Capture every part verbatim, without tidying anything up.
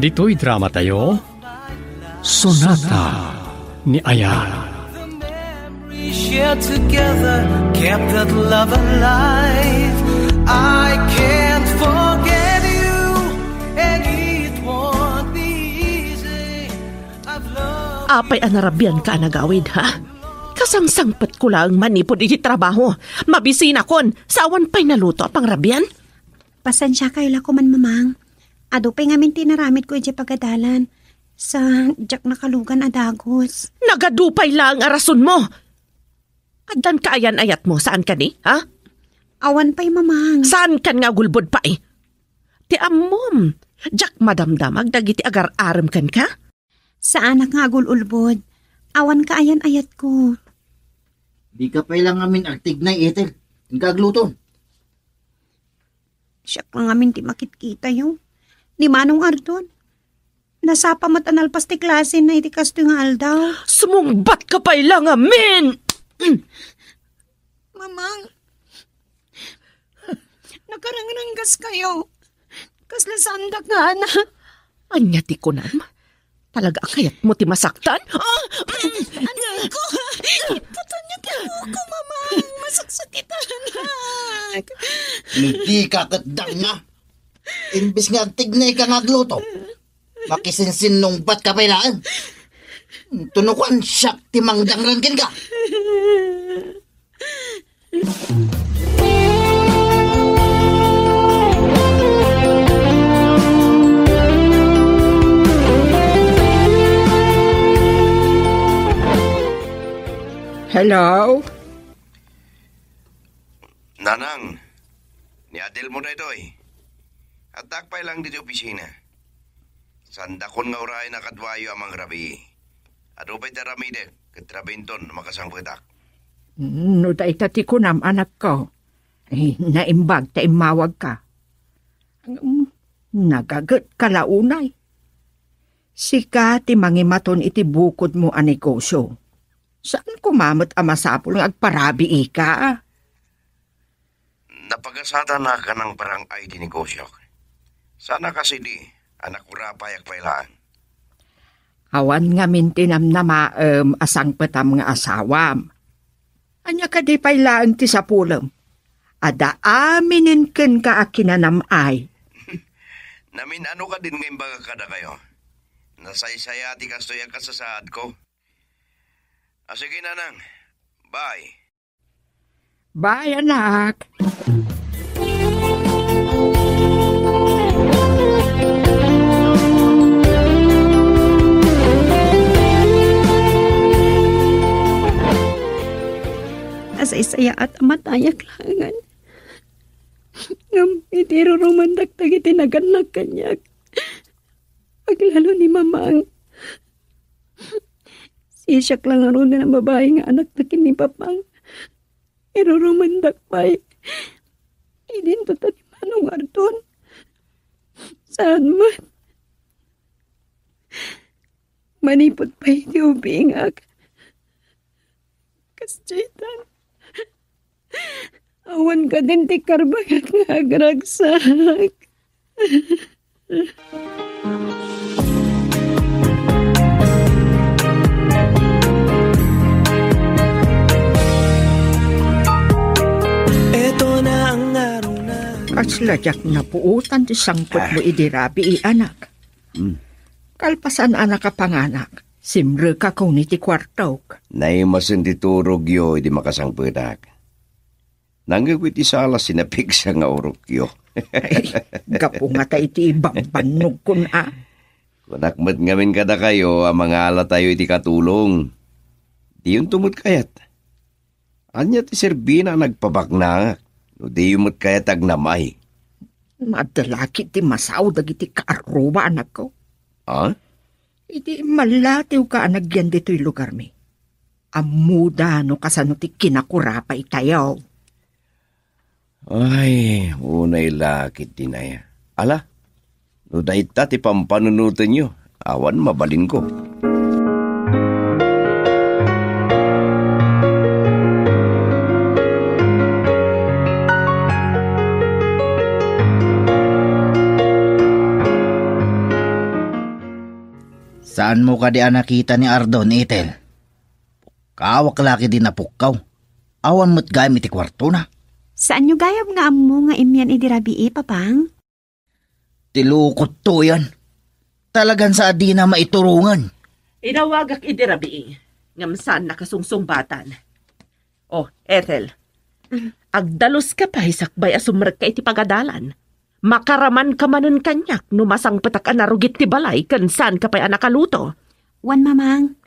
Ditoy drama tayo, Sonata ni Ayala. Share together, kept that love alive. I can't forget you, and it won't be easy. I've loved Apay a narabian ka a nagawid, ha? Kasangsangpet ko laeng manipud iti trabaho. Mabisinakon, sa awan pay naluto a pangrabian? Pasensiakayo la koman, Mamang. Adu pay ngamin ti inaramidko idiay pagadalan. Sa diak nakalugan a dagus. Nagadu pay laeng a rasonmo! Addan kaayan-ayatmo, saan kadi, ha? Awan pay, Mamang. Saan kan nga agulbod pay? Ti ammom, diak madamdamag dagiti agar-arem kenka? Saanak nga agul-ulbod. Awan kaayan-ayatko. Dika pay la ngamin agtignay, Ethel. Inka agluto. Siak la ngamin ti makitkitayo. Ni Manong Ardon. Nasapa met a nalpas ti klasena iti kastoy nga aldaw. Sumungbat ka pay la ngamin! Mamang, nakarangranggaskayo. Kasla saandak nga anak. Ania ti kunam? Talaga a kayatmo ti masaktan? Ah! Anay ko! Iputanyo ti buko, Mamang! Masaksakitanak! No dika ket dangna, imbes nga agtignay ka nga agluto, makisinsinnungbat ka pay laeng. Tunukan siak ti mangdangrang kenka. Hello? Nanang, ni Adelmo daytoy. Addak pay lang ditoy opisina. Saandakon nga urayna kaduayo a mangrabii. Adu pay ti aramidek ket rabiinton no makasangpetak. No dayta ti kunam, anakko, eh, naimbag ta immawagka. Ngem nagagetka la unay. Sika ti mangimaton iti bukodmo a negosio. Saan koma met a masapul nga agparabiika? Napagasatan a kanang barang-ay ti negosiok. Saan a kas idi a nakurapayak pay laeng. Awan ngamin ti namnamaem a sangpetam nga asawam. Ania kadi pay laeng ti sapulem? Adda aminen kenka a kinanam-ay. Namin-ano kadin nga imbagak kadakayo? Nasaysaya ti kastoy a kasasaadko. A, sige, nanang. Bye. Bye, anak. Nasaysayaat a matayak laengen. Ngem iti irurumandak dagiti nagannak kaniak, aglalo ni Mamang. Sisiak la ngaruden a babai nga anakna ken ni Papang. Irurumandak pay. Idinto ta ni Manong Ardon. Saan met. Manipud pay ti ubingak. Kas daytan. Awan kadin ti karbagak nga agragsak. Eto na ang araw na Kasla diak napuotan ti sangpetmo Ah. idi rabii, anak. Hmm. Kalpasan a nakapanganak, simrek a kauni ti kuartok. Naimasen ti turogyo idi makasangpetak. Nangngeg iti sala, sinapigsa nga urokyo. Ay, gapu nga ta iti ibagbannogkon a. Kunak met ngamin kadakayo a mangalatayo iti katulong. Diyonto met kayat. Ania ti serbina a nagpabaknangak no diyo met kayat agnam-ay? Madalaki ti masaw dagiti kaarruba, anakko. Ah? Idi immallatiwka a nagyan ditoy lugarmi, ammoda no kasano ti kinakurapay tayo. Ay, unay la ketdi aya. Ala, no dayta ti pampanunotenyo, awan mabalinko. Saanmo kadi a nakita ni Ardon, Ethel? Pukkawak la ketdi napukkaw. Awan met gayam iti kuartona. Saanyo gayam nga ammo nga immian idi rabii, Papang? Ti lukotto yan. Talagan sa a dina maiturongan. Inawagak idi rabii, ngem saan nakasungsungbatan. Oh, Ethel, agdaluska pay sakbay a sumrekka iti pagadalan. Makaramanka manen kaniak no masangpetak a narugit ti balay ken saanka pay a nakaluto. Wen, Mamang.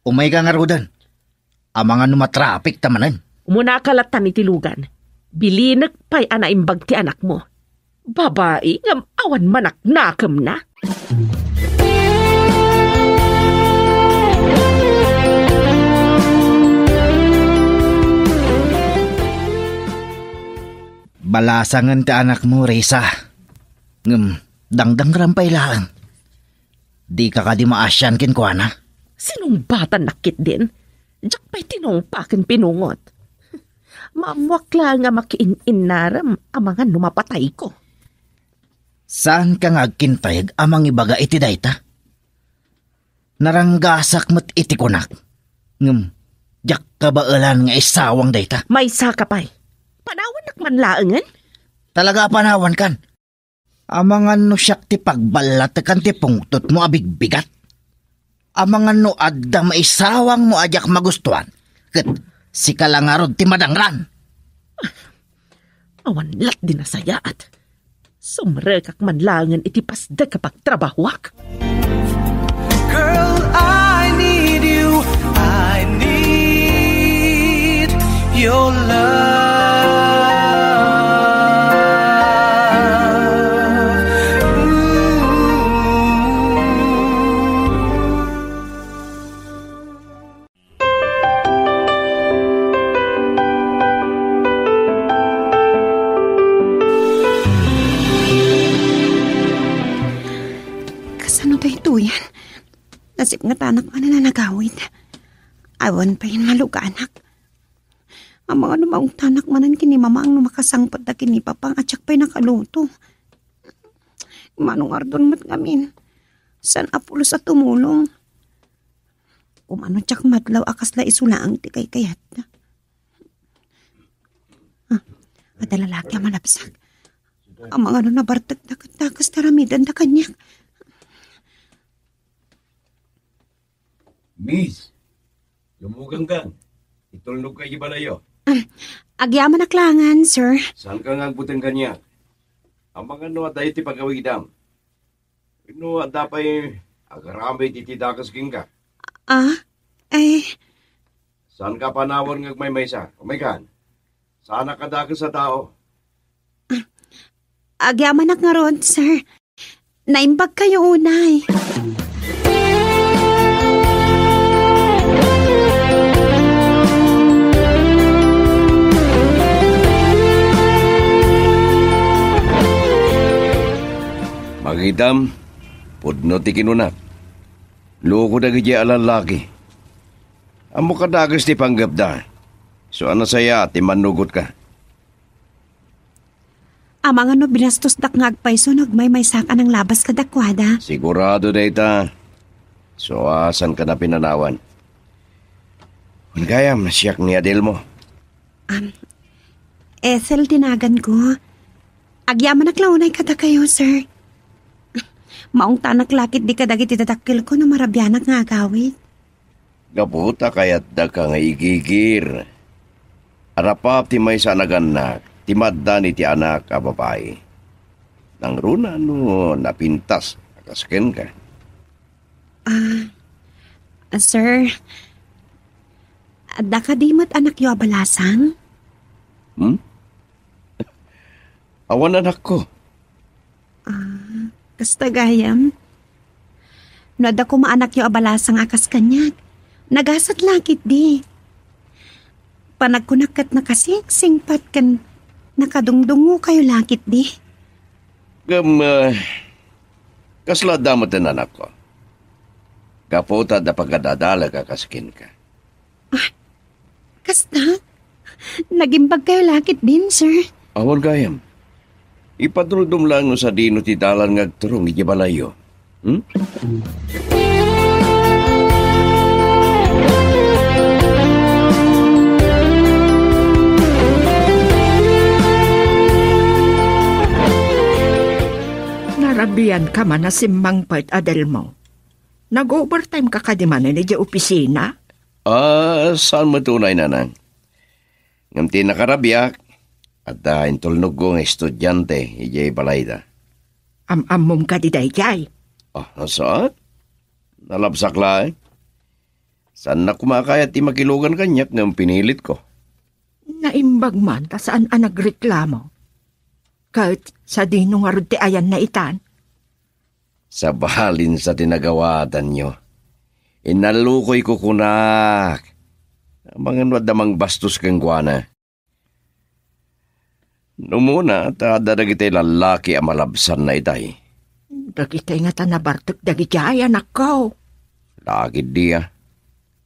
Umayka ngaruden. Amangan no matrapikta manen. Umunaka lattan iti lugan. Bilinek pay a naimbag ti anakmo. Babai ngem awan manaknakemna. Balasangen ti anakmo, Risa. Ngem dangdangran pay laeng. Dika kadi maasian kenkuana? Sinungbatannak ketdin. Diak pay tinungpa ken pinungot. Maammoak laeng a makiin-innarem amangan no mapatayko. Saanka nga agkintayeg a mangibaga iti dayta? Naranggasak met iti kunak. Ngem, diak kabaelan nga isawang dayta. Maysaka pay. Panawannak man laengen? Talaga a panawankan. Amangan no siak ti pagballatekan ti pungtotmo a bigbigat. Amangan no adda maisawangmo a diak magustuan, ket sika la ngarud ti madangran. Awan latdi nasayaat. Sumrekak man laengen iti pasdek a pagtrabahuak. Girl, I need you. I need your love. Ooh. Kasano daytoyen? Nasipngetanak manen a nagawid. Awan pay maluganak. Amangan no maungtanak manen ken ni Mamang no makasangpet da ken ni Papang a diak pay nakaluto. Manong Ardon met ngamin. Saan a pulos a tumulong. Umano diak madlaw a kasla isu laeng ti kaykayatda. Ah, adda lalaki a malabsak. Amangan no nabartekda ket dakes ti aramidenda kaniak. Miss, lumugangkan. Itulnogka iti balayyo. Ah, agyamanak laengen, sir. Saanka nga agbuteng kaniak? Amangan no adda iti pagawidam. Wenno adda pay agaramid iti dakes kenka? Ah, eh. Saanka a panawen nga agmaymaysa? Umaykan. Saanak a dakes a tao. Agyamanak ngarud, sir. Naimbagkayo unay. Makitam, pudno ti kinunak. Loko dagiti a lallaki. Ammok a dakes ti panggepda. Isu a nasayaat ti mannugotka. Amangan no binastosdak nga agpayso no agmaymaysak a nanglabas kadakuada. Sigurado dayta. Suasanka na pinanawan. Wen gayam, siak ni Adelmo. Um, Ethel ti naganko. Agyamanak la unay kadakayo, sir. Maungtanak la ketdi kadagiti dadakkelko no marabianak nga agawid. Gapu ta kayatdaka nga igigir. Arapap ti maysa a nagannak, ti maaddan iti anak a babai. Nangruna no napintas a kas kenka. Ah, ah, sir, adda kadi met anakyo a balasang? Hmm? Awan anakko. Ah, kasta gayam. No adda koma anakyo a balasang a kas kaniak, nagasat la ketdi. Panagkunak ket nakasingsingpat ken nakadungdungokayo la ketdi. Ngem, ah, kasla adda met ti anakko. Gapu ta adda pagadalalek a kas kenka. Ah, kasta? Nagimbagkayo la ketdin, sir? Awan gayam. Ipaduldom laeng no sadino ti dalan nga agturong iti balayyo. Hmm? Narabian ka man a simmangpet, Adelmo. Nag-overtime ka kadi manen idiay opisina? Ah, saan met unay, nanang? Ngem ti nakarabiak, adda intulnogko nga estudiante idiay balayda. Am-ammom kadi daydiay? Ah, saan? Nalabsak laeng. Saannak koma a kayat ti makilugan kaniak ngem pinilitko. Naimbag man ta saan a nagreklamo. Ket sadino ngarud ti ayanna itan? Sabalin sa ti nagawatanyo. Inallukoyko kunak. Amangan no adda mangbastos kenkuana. No umuna, ta adda dagiti lallaki a malabsanna itay. Dagitay ngata nabartek dagidiay, anakko. Lagid dia.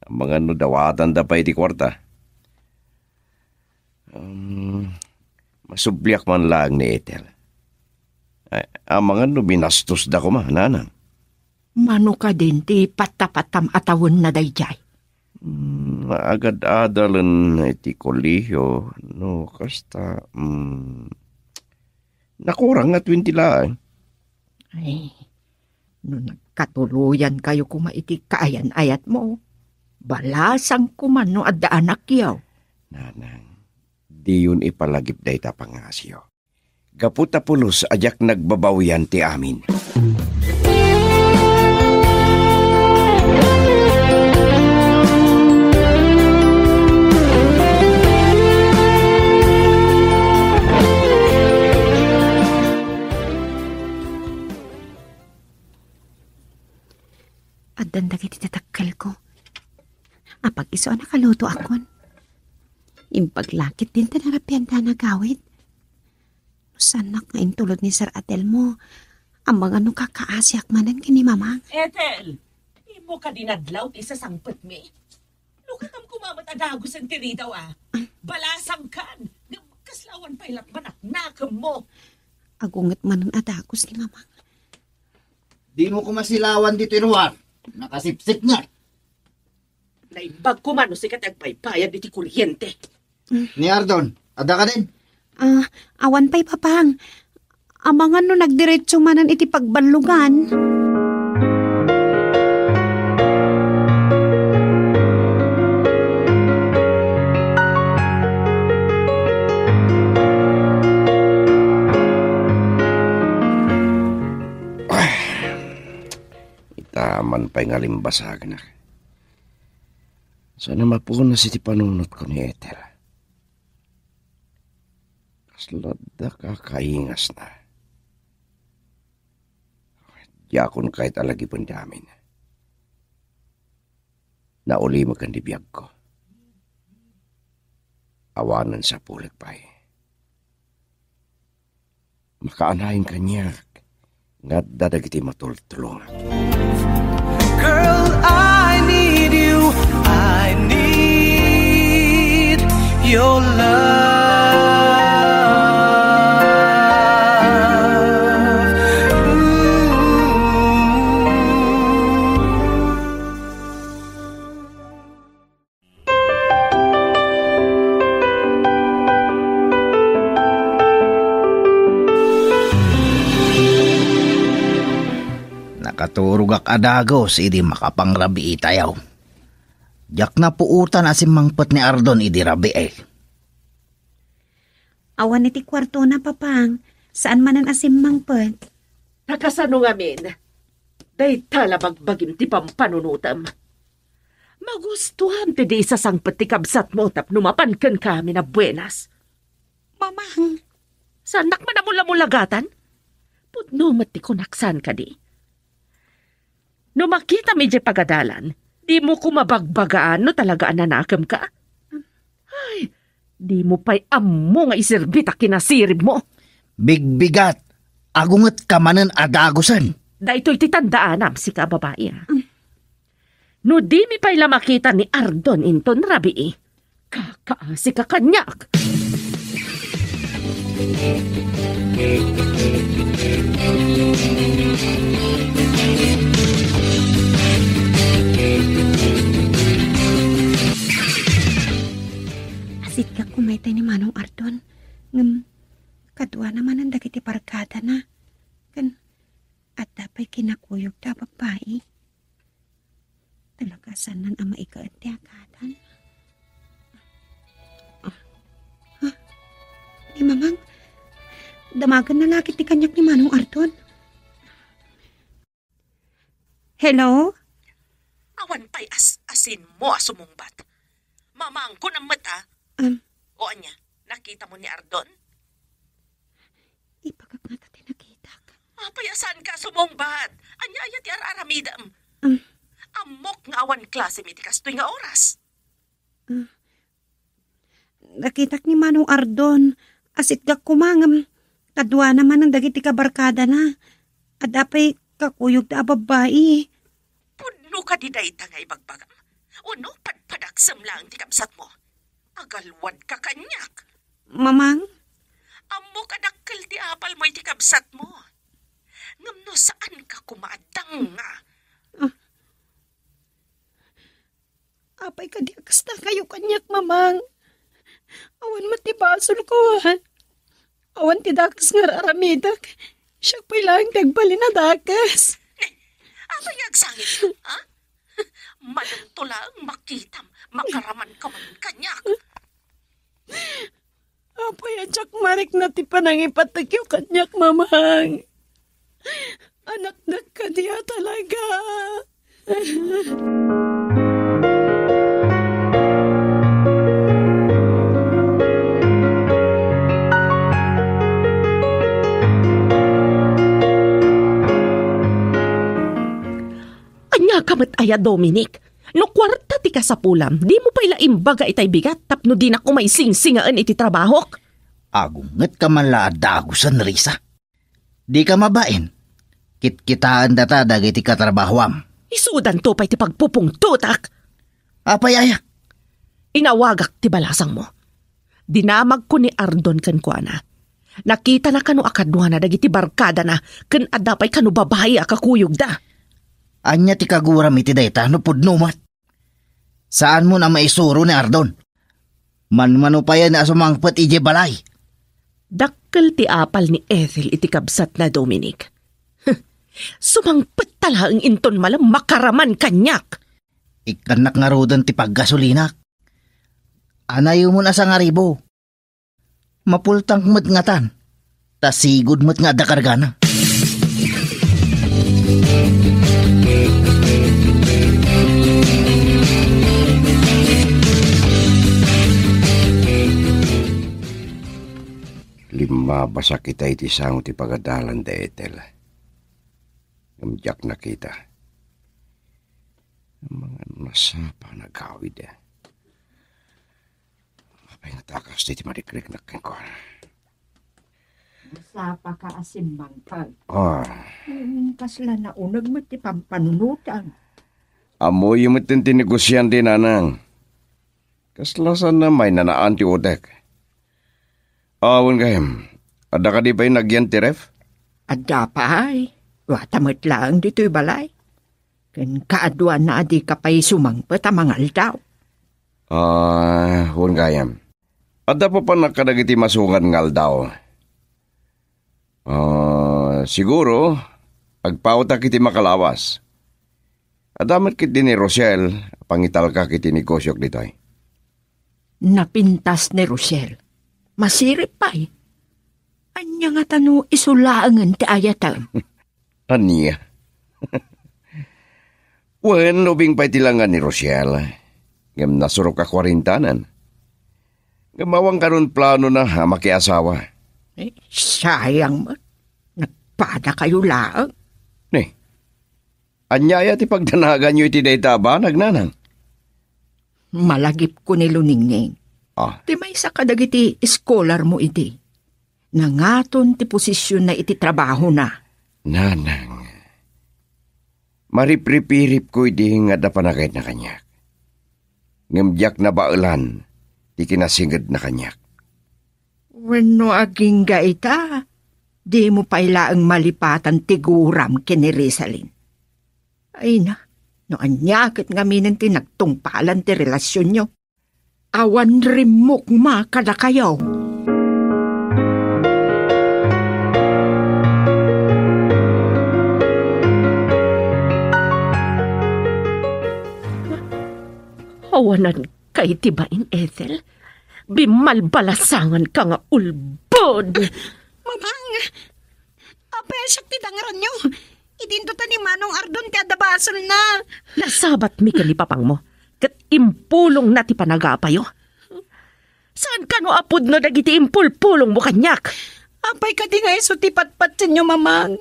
Amangan no dawatanda pay ti kuarta. Um, masubliak man laeng ni Ethel. Ay, amangan no binastosda koma, nanang. Mano kadin ti pattapattam a tawenna daydiay? Hmm, agad-adalen iti kolehiyo, no, kasta, hmm, nakurang nga twenty laeng. Ay, no nagkatuloyan kayo koma iti kaayan-ayatmo, balasang koma no adda anakyo. Nanang, diyon ipalagip dayta pangasyo. Gapu ta pulos a diak nagbabawian ti amin. Addan dagiti dadakkelko. Apag isu a nakalutoakon. Imbag la ketdin ti narabianda a nagawid. No saannak nga intulod ni Sir Adelmo, amangan no kakaasiak manen ken ni Mamang. Ethel, dimo kadi nadlaw ti sasangpetmi? Lukatam koma met a dagusen ti ridaw a. Balasangkan, ngem kasla awan pay latman a nakemmo. Agunget manen a dagus ni Mamang. Dimo koma silawan ditoy ruar. Nakasipsip nga. Naimbag koma no sika ti agbaybayad iti kuryente. Ni Ardon, adda kadin? Ah, awan pay, Papang. Amangan no nagdiretso manen iti pagballugan. Ita man pay nga limbasagnak. Saan a mapunas iti panunotko ni Ethel. Kasla adda kakaingasna. Diakon kayat a lagipen ti amin. Nauli met ken ti biagko. Awanen sapulek pay. Makaanayon kaniak nga adda dagiti matultulongak. Girl, I need you. I need your love. Ooh. Nakaturogak a dagus idi makapangrabii tayo. Diak napuotan a simmangpet ni Ardon idi rabii. Awan iti kuartona, Papang. Saan manen a simmangpet. Ta kasano ngamin? Dayta la bagbagim ti pampanunotem. Magustuam ti di isasangpet ti kabsatmo tapno mapan kenka amin a buenas. Mamang. Saannak man a mulamulagatan? Pudno met ti kunak saan kadi. No makitam idiay pagadalan, dimo koma bagbagaan no talaga a nanakemka? Ay, dimo pay ammo nga iserbi ta kinasiribmo. Bigbigat, agungetka manen a dagusen. Daytoy ti tandaanam, sika a babai, a. No dimi pay la makita ni Ardon inton rabii, kakaasika kaniak. Ngem, kaduana manen dagiti barkadana. Ken, adda pay kinakuyogda a babbai. Talaga, saan a maikaet ti agadan. Ah, ah, ni Mamang, damagenna la ketdi kaniak ni Manong Ardon. Hello? Awan pay as-, asinmo a sumungbat. Mamangko nammet, a. Um. O ania, nakitamo ni Ardon? Ibagak ngata ti nakitak. Apay a saanka a sumungbat? Ania aya ti ar-aramidem? Um. Ammok nga awan klasem iti kastoy nga oras. Ah. Nakitak ni Manong Ardon. Asitgak koma ngem kaduana manen dagiti kabarkadana. Adda pay kakuyogda a babbai. Pudno kadi dayta nga ibagbagam? Wenno padpadaksem laeng ti kabsatmo? Agalwadka kaniak. Mamang? Ammok a dakkel ti apalmo iti kabsatmo. Ngem no saanka koma a danga. Ah. Apay kadi a kasta kayo kaniak, Mamang? Awan met ti basolko, a. Awan ti dakes nga ar-aramidek. Siak pay laeng ti agbalin a dakes. Ne, apay nga agsangit, ha? Madamto laeng makitam, makaraman ka man kaniak. Apay a diak marikna ti panangipatekyo kaniak, Mamang? Anakdak kadi a talaga? Ania ka met aya, Dominic? No kuarta ti kasapulam, dimo pay la imbaga itay bigat tapno dinak umay singsingaen iti trabahok? Agungetka man la a dagusen, Risa. Dika mabain. Kitkitaendata dagiti katrabahoam. Isudanto pay ti pagpupungtotak. Apay aya? Inawagak ti balasangmo. Dinamagko ni Ardon kenkuana. Nakitana kano a kaduana dagiti barkadana ken adda pay kano babai a kakuyogda. Ania ti kaguram iti dayta no pudno met? Saanmon a maisuro ni Ardon? Manmano payen a sumangpet idiay balay? Dakkel ti apal ni Ethel iti kabsatna, Dominic. Sumangpet ta laeng inton malem makaraman kaniak. Ikkannak ngaruden ti paggasolinak. Anayemon a sangaribu. Mapultang met ngatan, ta sigud met nga adda kargana. Limmabasak ita iti sango ti pagadalan da Ethel. Ngem diak nakita. Amangan no nasapa a nagawid. Apay nga takas ti madikriknak kenkuana? Nasapaka a simmangpet. Ah. Hmm, kasla nauneg met ti pampanunotam. Ammoyo met ti negosiante, nanang. Kasla saan a mainanaan ti utek. Awan gayam, adda kadi pay nagyan ti ref? Adda pay. Wata met laeng ditoy balay. Ken kaaduanna a dika pay sumangpet a mangaldaw. Ah, wen gayam. Adda papanak kadagiti masungan nga aldaw. Ah, siguro, agpawtak iti makalawas. Adda met ketdi ni Rosel a pangitalkak iti negosiok ditoy. Napintas ni Rosel. Masirib pay. Ania ngata no isu laengen ti ayatem? Ania? Wen, ubing pay ti langa ni Rosel. Ngem nasurok a kuarentanan. Ngem awan karon planona a makiasawa. Eh, sayang met. Nagpadakayo laeng. Ni, ania aya ti pagdanaganyo iti dayta a banag, nanang? Malagipko ni Luningning. Ah. Ti maysa kadagiti eskolarmo idi. Nangaton ti posisionna iti trabahona. Nanang, maripripiripko idi nga adda panagayna kaniak. Ngem diak nabaelan ti kinasingedna kaniak. Wenno agingga ita, dimo pay laeng malipatan ti guram ken ni Rizalin. Ay na, no ania ket ngaminen ti nagtungpalan ti relasionyo? Awan rimmukma kadakayo. Awananka iti bain, Ethel. Bimmalbalasanganka nga ulbod! Mamang! Apay a siak ti dangranyo? Idinto ta ni Manong Ardon ti adda basolna. Nasabatmi ken ni papangmo, ket impulongna ti panagapayo. Saan kano a pudno dagiti impulpulongmo kaniak? Apay kadi nga isu ti patpatienyo, Mamang?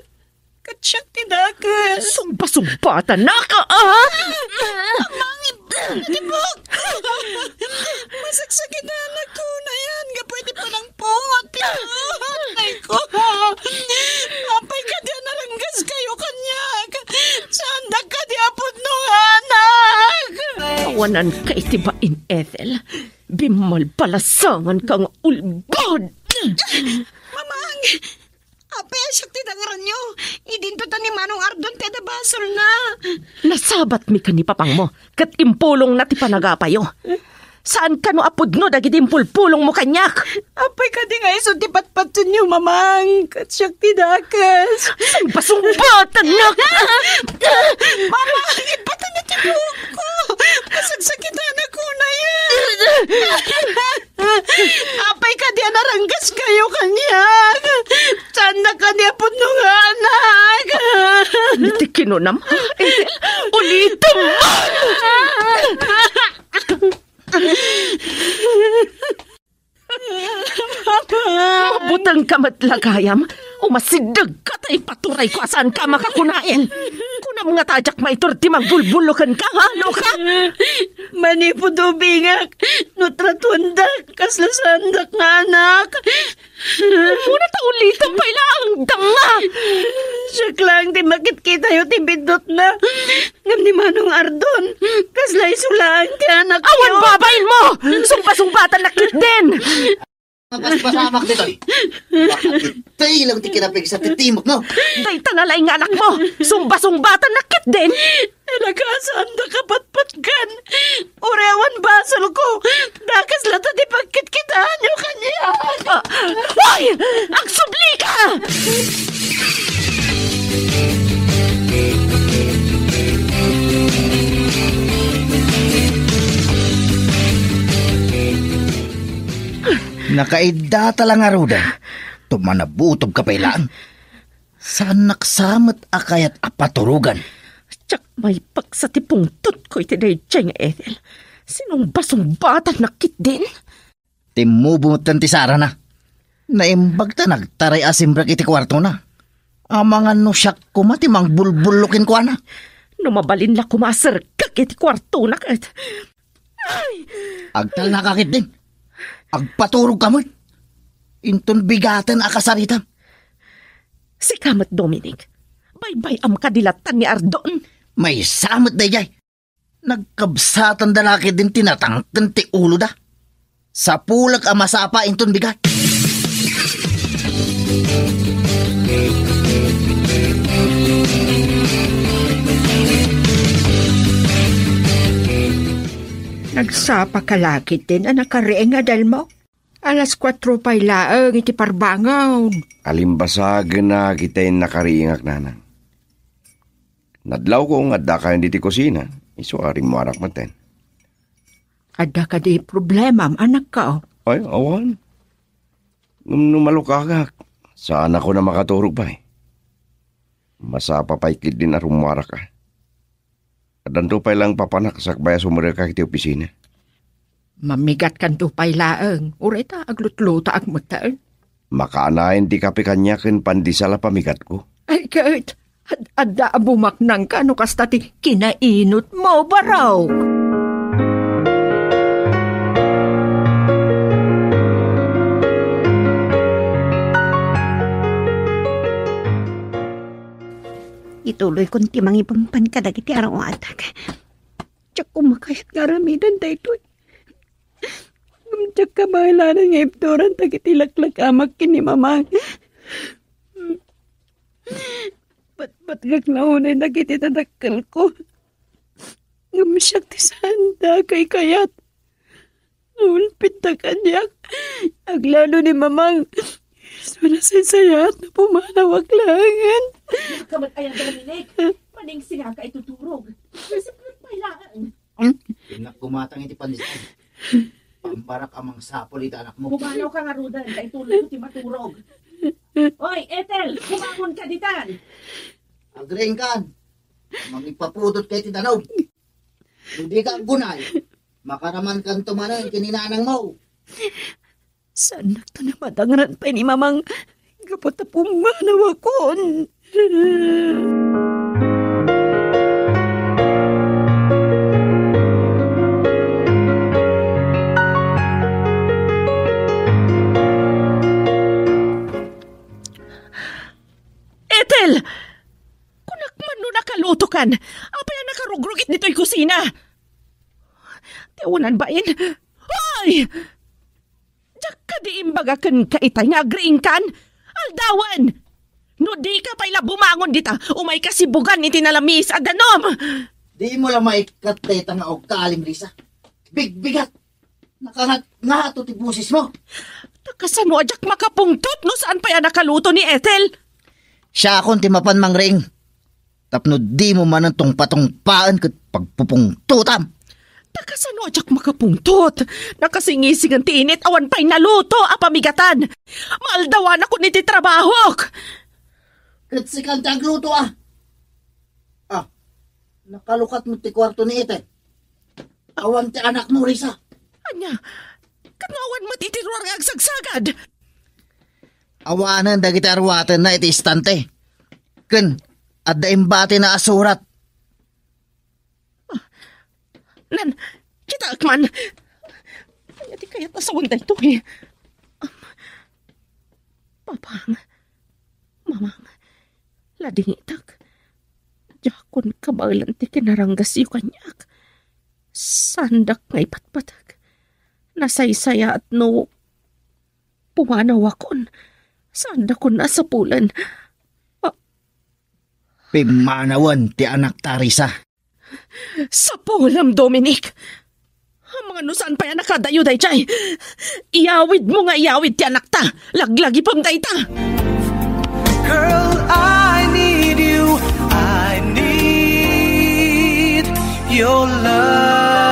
Ket siak ti dakes. Sumbasumbatanak, a? Mamang, ibutang ti buokko. Masaksakitanak, kunayan, nga pwede panang pungot. Ay ko. Apay kadi a naranggaskayo kaniak? Saandak kadi a pudno nga anak? Awananka iti bain, Ethel. Bimmalbalasanganka nga ulbod! Mamang! Apay a siak ti dangranyo? Idinto ta ni Manong Ardon ti adda basolna. Nasabatmi ken ni papangmo, ket impulongna ti panagapayo. Saan kano a pudno dagiti impulpulongmo kaniak? Apay kadi nga isu ti patpatienyo, Mamang? Ket siak ti dakes. Sumbasumbatanak! Mamang, ipatay na ti buokko! Masaksakitanak, kunayan! Apay kadi a naranggaskayo kaniak? Saandak kadi a pudno nga anak? Iti kinunam, Ethel, ulitem! Mabutengka met la gayam. Umasiddegka ta ipaturayko a saanka a makakunaen. Kunam ngata a diak maitur ti mangbulbullo kenka, ha, Luka? Manipud ubingak, no tratuendak, kasla saandak nga anak. Ammona ta ulitem pay laeng, danga! Siak laeng ti makitkitayo ti biddutna. Ngem ni Manong Ardon, kasla isu laeng ti anakyo. Awan babainmo! Sumbasumbatannak ketdin! Mabasbasamak ditoy. Bakit? Tay lang ti kinapigsa ti timok mo. Dayta nga laeng nga anakmo. Sumbasumbatannak ketdin. Alagasan da kapatpatgan. Uray awan basolko. Dakes latta ti pagkitkitaanyo kaniak. Ah, hoy! Agsublika! Nakaidda ta la ngaruden. Tumanabutob ka pay laeng. Saannak sa met a kayat a paturogan. Diak maipaksa ti pungtotko iti daydiay nga Ethel. Sinumbasumbatannak ketdin. Timmubo metten ti sarana. Naimbag ta nagtaray a simrek iti kuartona. Amangan no siak koma ti mangbulbullo kenkuana. No mabalin la koma a serkek iti kuartona ket. Ay! Agtalnaka ketdin. Agpaturogka met. Inton bigaten a kasaritam. Sika met, Dominic. Baybay-am kadi latta ni Ardon. Maysa met daydiay. Nagkabsatan da la ketdin ti natangken ti uloda. Sapulek a masapa inton bigat. Nagsapa ka la ketdin a nakariing, adalmo? Alas kuatro pay laeng iti parbangon. Alimbasagen a ketdin nakariingak, nanang. Nadlawko nga addakayon ditoy kusina, isu a rimmuarak metten. Adda kadi problemam, anakko? Ay, awan. Ngem no malukagak, saanakon a makaturog pay. Masapa pay ketdin a rummuarak a. Addanto pay laeng papanak sakbay a sumrekak iti opisina. Mamigatkanto pay laeng, uray ta aglutlutoak metten. Makaanayen ti kape kaniak ken pandesal a pamigatko. Ay, ket, ad-, adda a bumaknangka no kasta ti kinainutmo, barok. Ituloykon ti mangipangpan kadagiti aruatak. Diak koma kayat nga aramiden daytoy. Ngem diak kabaelan nga ibturan dagiti laklak-amak ken ni Mamang. Patpatgak la unay dagiti nadakkelko. Ngem siak ti saan da a kaykayat. Naulpit ta kaniak. Aglalo ni Mamang. Isu a nasaysayaat no pumanawak laengen. Kamat aya, Dominic. Maningsingaka iti turog. Nasipnget pay laeng. Innak gumatang iti pandesal. Pambarak a mangsapul iti anakmo. Pumanaw ka ngaruden, ta intuloy ko ti maturog. Oy, Ethel, bumangon ka ditan. Agriingkan. Mangipapudot ka iti danum. No dika aggunay, makaramankanto manen ken ni nanangmo. Saannakto a madangran pay ni Mamang gapu ta pumanawakon. Ethel! Kunak man no nakalutokan, apay a nakarugrugit ditoy kusina? Ti awanan bain. Hoy! Diak kadi imbaga kenka itay nga agriingkan? Aldawen! No dika pay la bumangon dita, umayka sibugan iti nalamiis a danum! Dimo la maikkat dayta nga ugtalim, Risa. Bigbigat! Nakangat-ngato ti bosesmo. Ta kasano a diak makapungtot no saan pay a nakaluto ni Ethel? Siakon ti mapan mangriing. Tapno dimo manen tungpatungpaen ket pagpupungtotam. Ta kasano a diak makapungtot? Nakasingisingan ti init, awan pay naluto a pamigatan. Maaldawanakon iti trabahok. Ket sikan ti agluto, a. Ah, nakalukatmo ti kuarto ni Ethel. Awan ti anakmo, Risa. Ania? Ket no awan met iti ruar nga agsagsagad? Awanen dagiti aruatenna iti istante. Ken adda imbatina a surat. Nan, kitaek man. Ania ti kayat a sawen daytoy? Am, Papang, Mamang, ladingitek. Diakon kabaelan ti kinaranggasyo kaniak. Saandak nga ipatpateg. Nasaysayaat no pumanawakon. Saandakon a sapulen. Ah. Pimmanawen ti anakta, Risa. Sapulem, Dominic! Amangan no saan pay a nakadayo daydiay. Iyawidmo nga iyawid ti anakta. Laglagipem dayta. Girl, I need you. I need your love.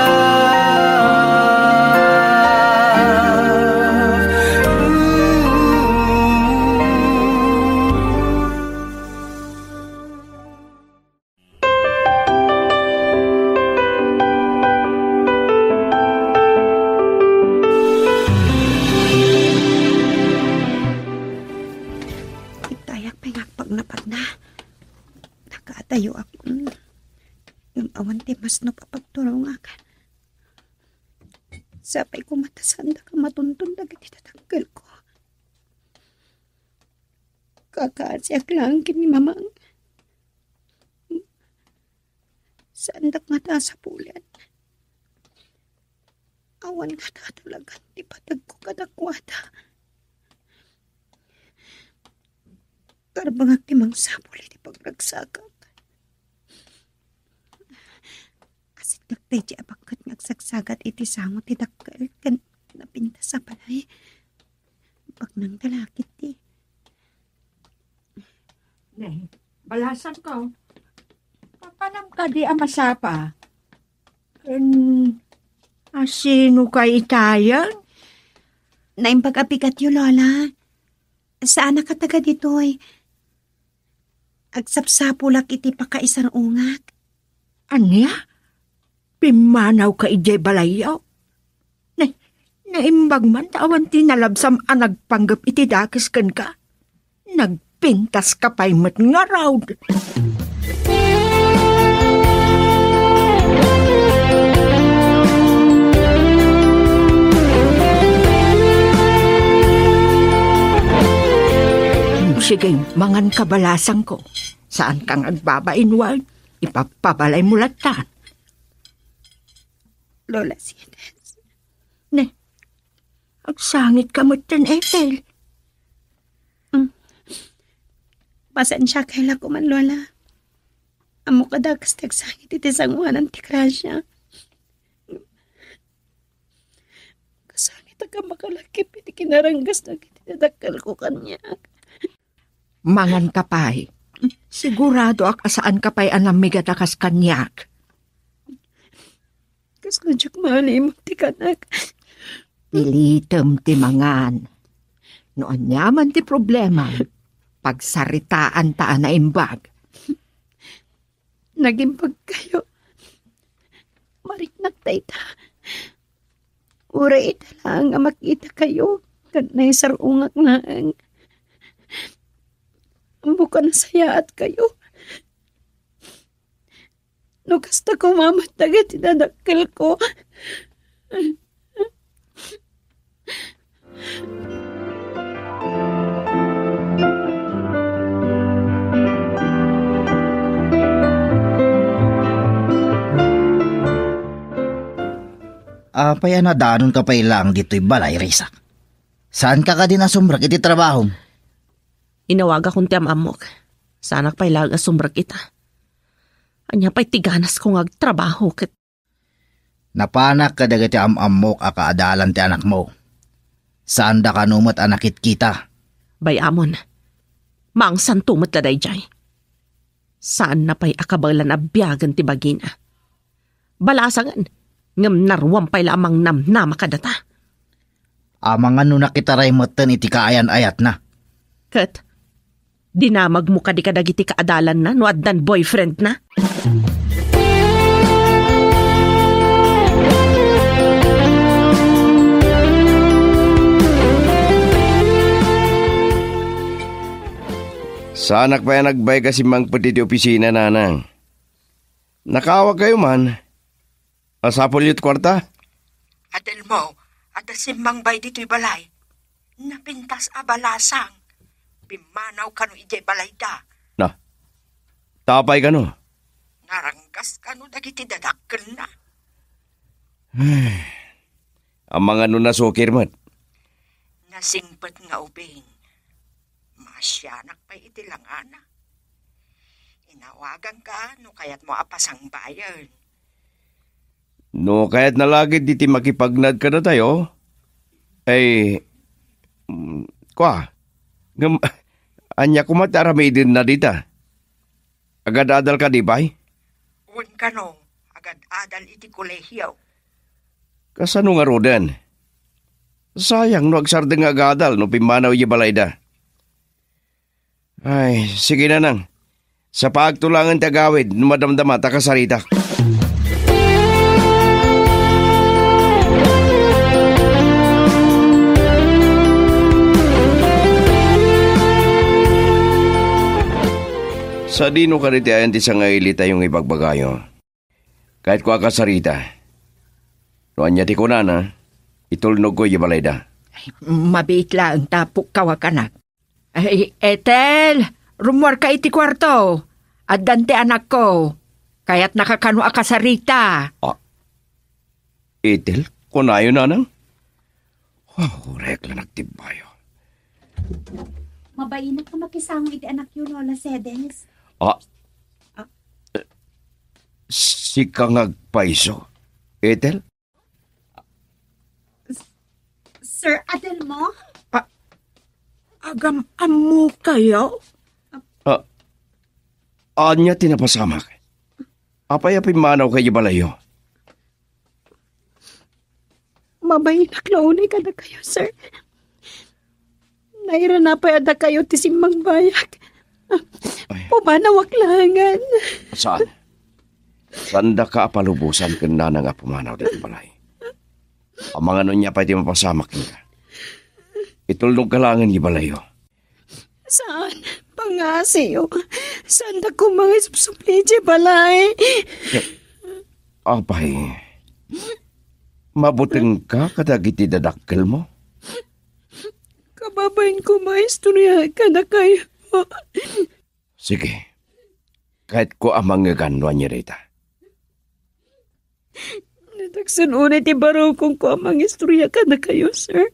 Ooh. Intayak pay nga agpagnapagna. Nakaadayoak. Mm. Ngem awan ti masnop a pagturongak. Sapay koma ta saandak a matunton dagiti dadakkelko. Kakaasiak laeng ken ni Mamang. Saandak ngata a sapulen. Awan ngata a tulagan ti pategko kadakuada. Karbengak ti mangsapul iti paglagsakak. Asiddak daydiay a bakket nga agsagsagat iti sango ti dakkel ken napintas a balay. Baknang talakit ti. Ne, balasangko. Papanam kadi a masapa? Ken asino kay itayen? Naimbag a bigatyo, Lola. Saanak a taga ditoy. Agsapsapulak iti pakaisar-ungak. Ania? Pimmanawka idiay balayyo? Ne, naimbag man ta awan ti nalabsam a nagpanggep iti dakes kenka. Nagpintaska pay met ngarud. Sige, mangan ka, balasangko. Saanka nga agbabain wen. Ipapabalaymo latta. Lola Sides. Ne, agsangitka metten, Ethel. Mm. Pasensiakay la koman, Lola. Ammok a dakes ti agsangit iti sangoanan ti grasia. Kasangitak a makalakip iti kinaranggas dagiti dadakkelko kaniak. Mangan ka pay. Siguradoak a saanka pay a nammigat a kas kaniak. Kasla diak maalimos ti kanak. Pilitem ti mangan. No aniaman ti problema, pagsaritaanta a naimbag. Nagimbagkayo. Mariknak dayta. Uray ita laeng a makitakayo, ket naisar-ungak laeng. Buka nasayaatkayo. No kasta koma met dagiti dadakkelko. Apay a nadanonka pay laeng ditoy balay, Risa? Saanka kadi a sumrek iti trabahom? Inawagakon ti am-ammok. Saanak pay laeng a sumrek ita. Ania pay ti ganasko nga agtrabaho ket Napanak kadagiti am-ammok a kaadalan ti anakmo. Saanda kano met a nakitkita. Bay-amon, maangsanto met la daydiay. Saanna pay a kabaelan a biagen ti bagina. Balasangen, ngem naruam pay la a mangnamnama kadata. Amangan no nakitaray metten iti kaayan-ayatna. Ket, dinamagmo kadi kadagiti kaadalanna no addan boyfriendna? Saanak pay a nagbaga a simmangpet iti opisina, nanang. Nakaawagkayo man. Masapulyo ti kuarta? Adelmo, adda simmangbay ditoy balay. Napintas a balasang. Pimmanaw kano idiay balayda. Na, apay kano? Naranggas kano dagiti dadakkelna. Amangan no nasukir met. Nasingpet nga ubing. Maasianak pay iti langana. Inawaganka no kayatmo a pasangbayen. No kayatna la ged iti makipagnad kadatayo, ay, mm, kua, ngem, ania koma ti aramidenna dita? Agad-adal kadi pay? Wen kano, agad-adal iti kolehio. Kasano ngaruden? Sayang no agsardeng nga agadal no pimmanaw idiay balayda. Ay, sige, nanang. Sapaagto laengen ti agawid no madamdama ta kasaritak. Sadino kadi ti ayan ti sangailitayo nga ibagbagayo? Kayatko a kasarita. No ania ti kunana, itulnogko idiay balayda. Ay, mabiit laeng ta pukkaw a kanak. Ay, Ethel, rummuarka iti kuarto. Addan ti anakko. Kayatnaka kano a kasarita. Ah, Ethel, kunayo, nanang? Oh, uray la nagtibbayo. Mabainak a makisango iti anakyo, Lola Cedes. Ah. Ah. Eh, sika nga agpayso, Ethel? S-, Sir Adelmo? Ah, agam-ammokayo? Ah, ania ti napasamak? Apay a pimmanawkayo idiay balayyo? Mabainak la unay kadakayo, sir. Nairana pay a dakayo ti simmangbayak. Ay. Pumanawak laengen. Saan? Saandaka a palubosan ken nanang a pumanaw ditoy balay. Amangan no ania pay ti mapasamak kenka. Itulnogka laengen idiay balayyo. Saan? Pangngasiyo. Saandak koma nga isupsupli idiay balay. Apay, mabutengka kadagiti dadakkelmo? Kababain koma nga istorya kadakayo. Sige. Kayatko a mangngegan no ania dayta. Nadaksan unay ti barukongko a mangistorya kadakayo, sir.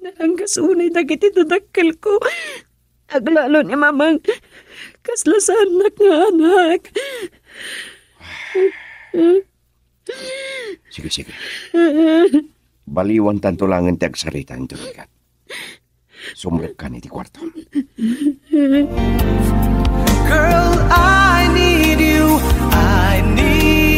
Naranggas unay dagiti dadakkelko. Aglalo ni Mamang, kasla saannak nga anak. Sige, sige. Baliwantanto laengen ti agsarita inton rigat. Sumrekkan iti kuarto. Girl, I need you. I need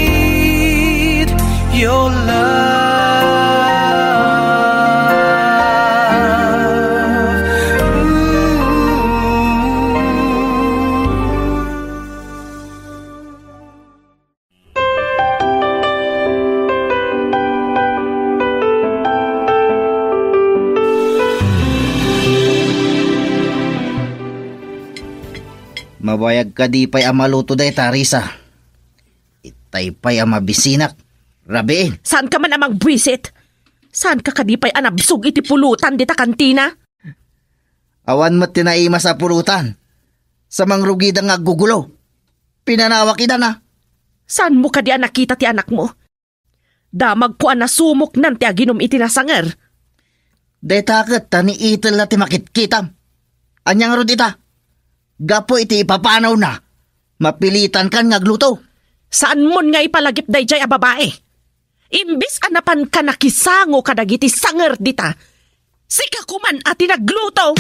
Ayag kadi pay a maluto dayta, Risa. Itay pay a mabisinak. Rabiin. Saanka man a mangbuisit? Saanka kadi pay a nabsog iti pulutan dita kantina? Awan met ti naimas a pulutan. Sa mangrugida nga aggugulo. Pinanawak ida na. Saanmo kadi a nakita ti anakmo? Damagko a nasumoknan ti aginum iti nasanger. Dayta ket ta ni Ethel la ti makitkitam. Ania ngarud ita? Gapu iti ipapanawna, mapilitankan nga agluto. Saanmon nga ipalagip daydiay a babai? Imbes a napanka nakisango kadagiti sanger dita, sika koman a ti nagluto!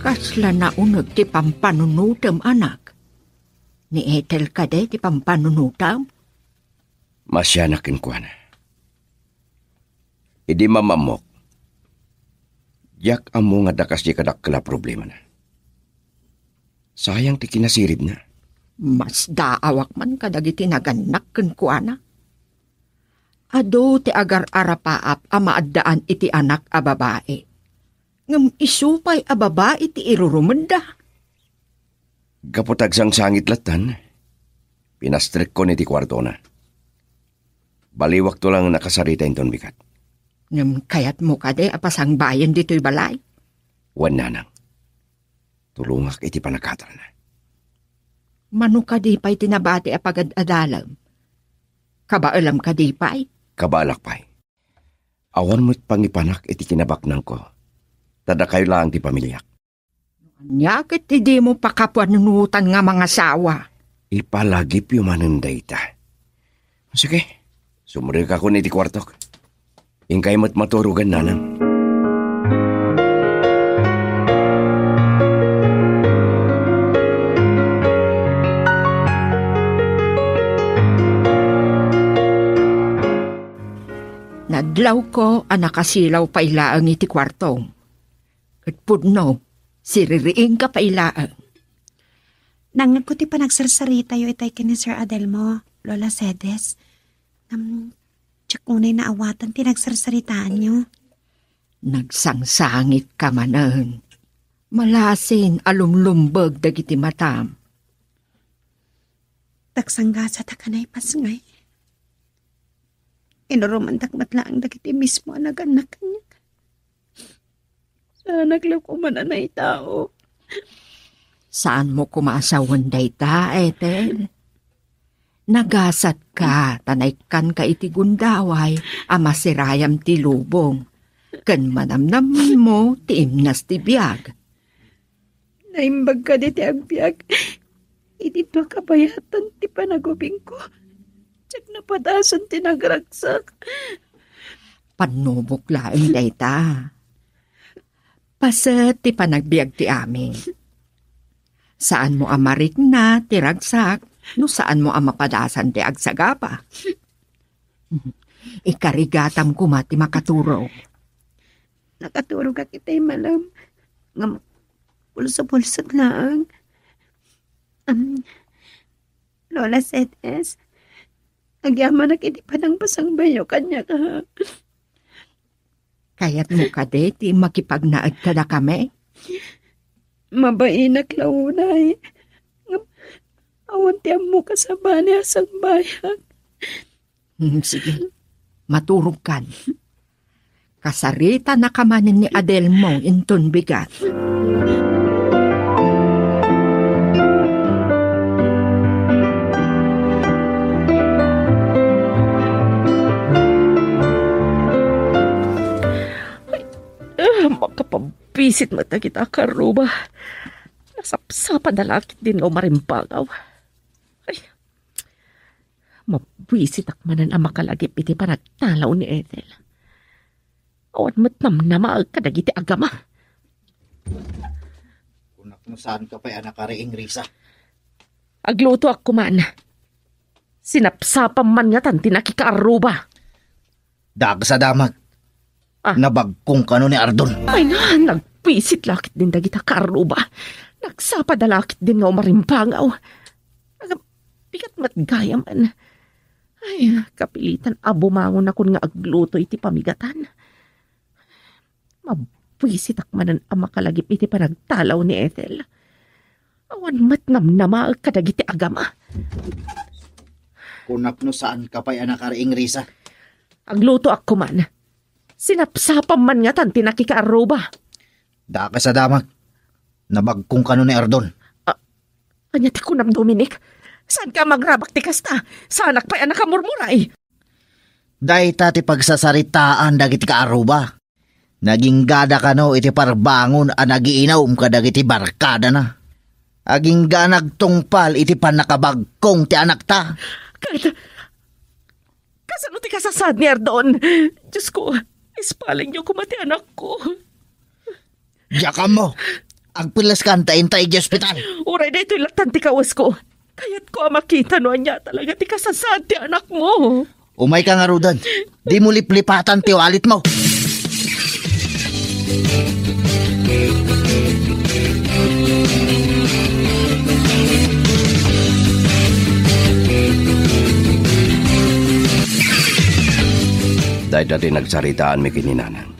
Kasla nauneg ti pampanunotem, anak? Ni Ethel kadi ti pampanunotem? Masianak kenkuana. Idi mamammok, diak ammo nga adda kasdi kadakkel a problemana. Sayang ti kinasiribna. Masdaawak man kadagiti nagannak kenkuana. Adu ti agar-arapaap a maaddaan iti anak a babai. Ngem isu pay a babai ti irurumedda. Gapu ta agsangsangit lattan, pinastrekkon iti kuartona. Baliwakto lang nakasarita inton bigat. Ngem kayatmo kadi a pasangbayen ditoy balay? Wen, nanang. Tulongak iti panagkatalna. Mano kadi pay ti nabati a pagad-adalem? Kabaelam kadi pay? Kabaelak pay. Awan met pangipanak iti kinabaknangko. Ta dakayo laeng ti pamiliak. Ania ket ti dimo pakapanunotan nga mangasawa? Ipalagipyo manen dayta. Sige, sumrekakon iti kuartok. Inkay met maturogan, nanang. Nadlawko a nakasilaw pay laeng iti kuartom. Ket pudno, siririingka pay laeng. Nangngegko ti panagsarsaritayo itay ken ni Sir Adelmo, Lola Cedes. Ngem, diak unay naawatan ti nagsarsaritaanyo. Nagsangsangitka manen. Malasin a lumlumbeg dagiti matam. Tagsanggasatak a naipasngay. Inurumantak met laeng dagiti mismo a nagannak kaniak. Saanak la koma a naitao. Saanmo koma a sawen dayta, Ethel? Nagasatka ta naikkanka iti gundaway a masirayam ti lubong, ken manamnammo ti imnas ti biag. Naimbag kadi ti agbiag iti dua kabayatan ti panagubingko. Diak napadasan ti nagragsak. Pannubok laeng dayta. Paset ti panagbiag ti amin. Saanmo a marikna ti ragsak no saanmo a mapadasan ti agsagaba. Ikarigatam koma ti makaturog. Nakaturogak itay malem. Ngem, bulsubulsod laeng. Am, Lola Cedes, agyamanak iti panangpasangbayo kaniak, ha? Kayatmo kadi ti makipagnaed kadakami? Mabainak la unay. Ngem awan ti ammok a sabali a sangbayan. Hmm, sige. Maturogkan. Kasaritanaka manen ni Adelmo inton bigat. Ay, ah, makapabisit met dagita a karruba. Nasapsapada la ketdin nga umarimpangaw. Ay, mabwisitak manen a makalagip iti panagtalaw ni Ethel. Awan met namnamaek kadagiti agama. Kunak no saanka pay a nakariing, Risa. Aglutoak koman. Sinapsapam man ngatan ti nakikaarruba. Dakes a damag. Ah. Nabagkong kano ni Ardon. Ay na, nagpisit la ketdin dagita kaarruba. Nagsapad la ketdin nga umarimpangaw. met gayamen. Ay, kapilitan a bumangonakon nga agluto iti pamigatan. Mabuisitak manen a makalagip iti panagtalaw ni Ethel. Awan met namnamaek kadagiti agama. Kunak no saan ka pay a nakariing, Risa. Aglutoak koman. Sinapsapam man ngatan ti nakikaarruba. Dakes a damag. Nabagkong kano ni Ardon. Ah, ania ti kunam, Dominic? Saan ka magrabak ti kasta? Saanak pay a nakamurmuray. Dayta ti pagsasaritaan dagiti kaarruba. Naginggada kano iti parbangon a nagiinum kadagiti barkadana. Agingga nagtungpal iti pannakabagkong ti anakta. Ket, kasano ti kasasaad ni Ardon? Diyos ko, ispalingyo koma ti anakko. Diak ammo. Agpellaskan ta inta iti ospital. Uray daytoy lattan ti kawesko. Kayatko a makita no ania talaga ti kasasaad ti anakmo. Umayka ngaruden. Dimo liplipatan ti walitmo. Dayta ti nagsaritaanmi ken ni Nanang.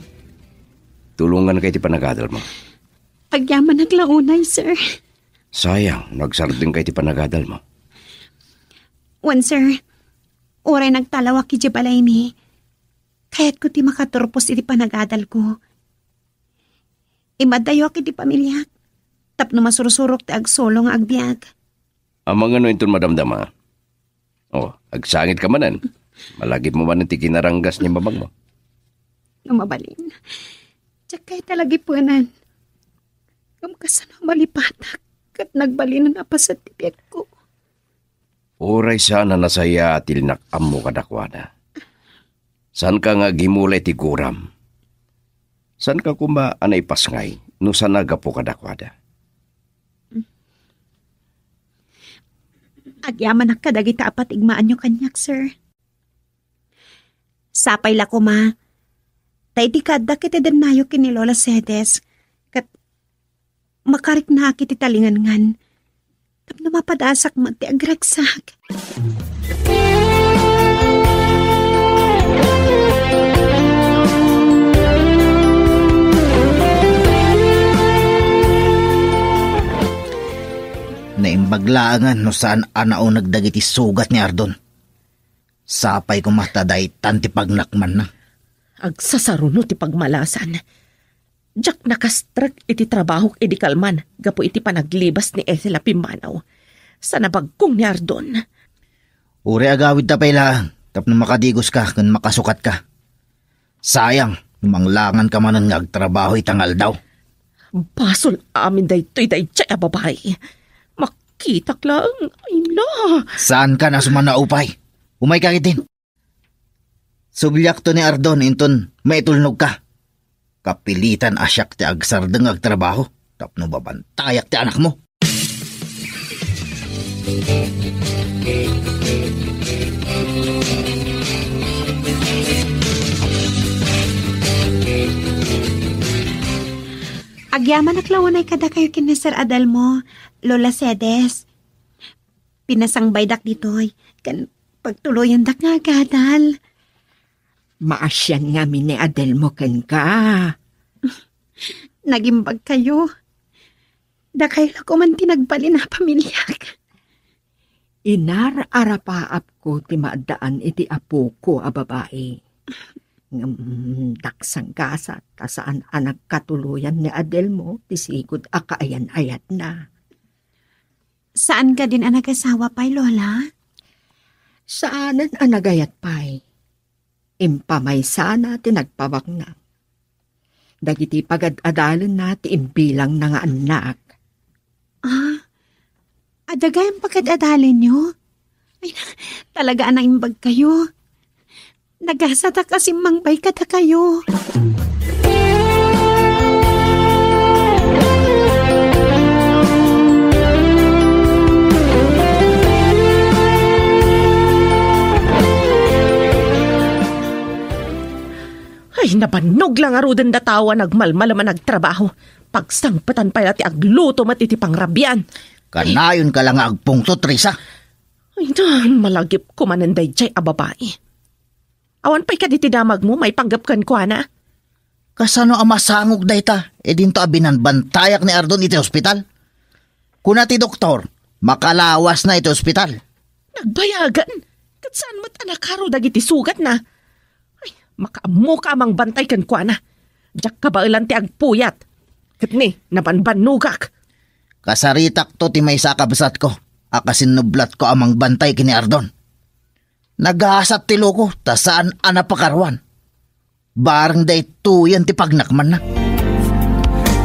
Tulonganka iti panagadalmo. Agyamanak la unay, sir. Sayang, nagsardengka iti panagadalmo. Wen, sir. Uray nagtalawak idiay balaymi, kayatko ti makaturpos iti panagadalko. Imaddayok iti pamiliak tapno masursurok ti agsulo nga agbiag. Amangan no inton madamdama? Oh, agsangit ka manen. Malagipmo manen ti kinaranggas ni mamangmo. No mabalin, diak kayat a lagipenen. Ngem kasano a malipatak ket nagbalinen a paset ti biagko? Uray saan a nasayaat ti linak-ammo kadakuada. Saanka nga agimula iti guram. Saanka koma a naipasngay no saan a gapu kadakuada. Agyamanak kadagita a patigmaanyo kaniak, sir. Sapay la koma, ta idi kaaddak iti dennayo ken ni Lola Cedes, ket makariknaak iti talinganngan tapno mapadasak met ti agragsak. Naimbag laengen no saan a nauneg dagiti sugat ni Ardon. Sapay koma ta daytan ti pagnakmanna. Agsasaruno ti pagmalasan. Diak nakastrek iti trabahok idi kalman gapu iti panaglibas ni Ethel a pimmanaw. Saan a bagkong ni Ardon. Uray agawidta pay laeng tapno makadigoska ken makasukatka. Sayang, no manglanganka manen nga agtrabaho ita nga aldaw. Basol amin daytoy daydiay a babai. Makitak laeng, ay na. Saanka a sumannaupay? Umayka ketdin. Subliakto ni Ardon inton maitulnogka. Kapilitan a siak ti agsardeng nga agtrabaho tapno mabantayak ti anakmo. Agyamanak la unay kadakayo ken ni Sir Adelmo, Lola Cedes. Pinasangbaydak ditoy, ken pagtuloyandak nga agadal. Maasian ngamin ni Adelmo kenka. Nagimbagkayo. Dakay la koman ti nagbalin a pamiliak. Inar-arapaapko ti maaddaan iti apoko a babai. Ngem daksanggasat ta saan a nagkatuloyan ni Adelmo ti sigud a kaayan-ayatna. Saan kadin a nagasawa pay, Lola? Saanen a nagayat pay. Impamaysana ti nagpabaknang. Dagiti pagad-adalenna ti imbilangna nga annak. Ah, adda gayam pagad-adalenyo? Ay, talaga a naimbagkayo. Nagasatak a simmangbay kadakayo. Ay, nabannog la ngaruden datawa nagmalmalem a nagtrabaho. Pagsangpetan pay la ti agluto met iti pangrabian. Kanayonka la nga agpungtot, Risa. Ay, na, malagipko manen daydiay a babai. Awan pay kadi ti damagmo maipanggep kenkuana? Kasano a masangok dayta, idinto a binanbantayak ni Ardon iti ospital? Kuna ti doktor, makalawasna iti ospital. Nagbayagan, ket saan met a nakaro dagiti sugatna. Ay, makaammoka a mangbantay kenkuana. Diak kabaelan ti agpuyat. Ket ni, nabanbannogak. Kasaritakto ti maysa a kabsatko a kasinnublatko a mangbantay ken ni Ardon. Nagasat ti loko ta saan a napakaruan. Bareng daytoyen ti pagnakmanna.